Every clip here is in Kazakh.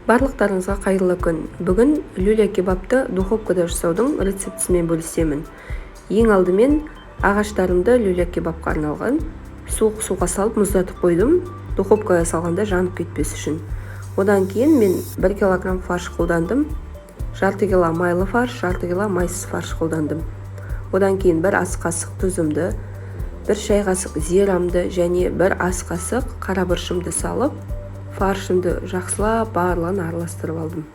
Барлықтарыңызға қайырлы күн. Бүгін люля-кебабты духовкада жасаудың рецептісімен бөлісемін. Ең алдымен ағаштарымды люля-кебабқа арналған суық суға салып мұздатып қойдым. Духовкаға салғанда жанып кетпес үшін. Одан кейін мен 1 килограмм фарш қолдандым. Жарты кило майлы фарш, жарты кило майсыз фарш қолдандым. Одан кейін 1 ас қасық тұзымды, 1 шай қасық зирамды және 1 ас қасық қара бұрышымды салып, фаршымды жақсылап барлығын араластырып алдым.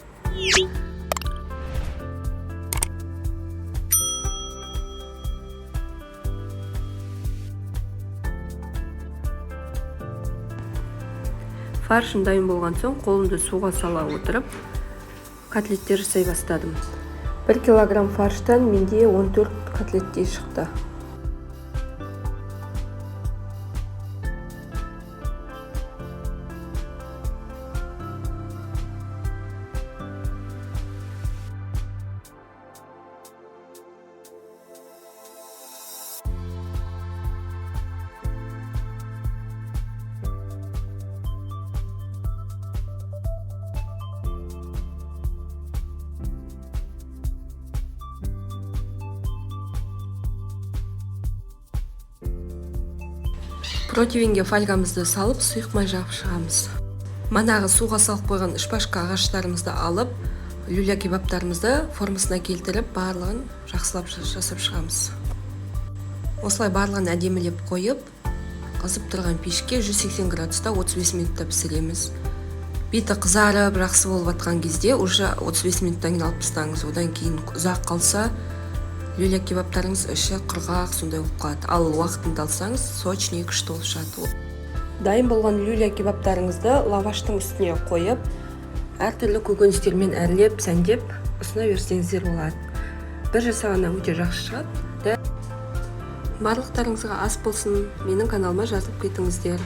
Фаршым дайын болған соң қолымды суға сала отырып котлеттер жасай бастадым. 1 килограмм фарштан менде 14 котлеттей шықты. Противенге фольгамызды салып, сұйық май жағып шығамыз. Манағы суға салып қойған шпажка ағаштарымызды алып, люля-кебабтарымызды формасына келтіріп, барлығын жақсылап жасап шығамыз. Осылай барлығын әдемілеп қойып, қызып тұрған пешке 180 градуста 35 минутта пісіреміз. Беті қызарып, жақсы болып атқан кезде уже 35 минуттан кейін алып тастаңыз. Одан кейін ұзақ қалса, люля-кебабтарыңыз іші құрғақ сондай болып қалады. Ал уақытында алсаңыз, сочный, күшті болып шығады. Дайын болған люля-кебабтарыңызды лаваштың үстіне қойып, әртүрлі көкөністермен әрлеп, сәндеп ұсына берсеңіздер болады. Бір жасағаннан өте жақсы шығады. Барлықтарыңызға ас болсын. Менің каналыма жазылып кетіңіздер.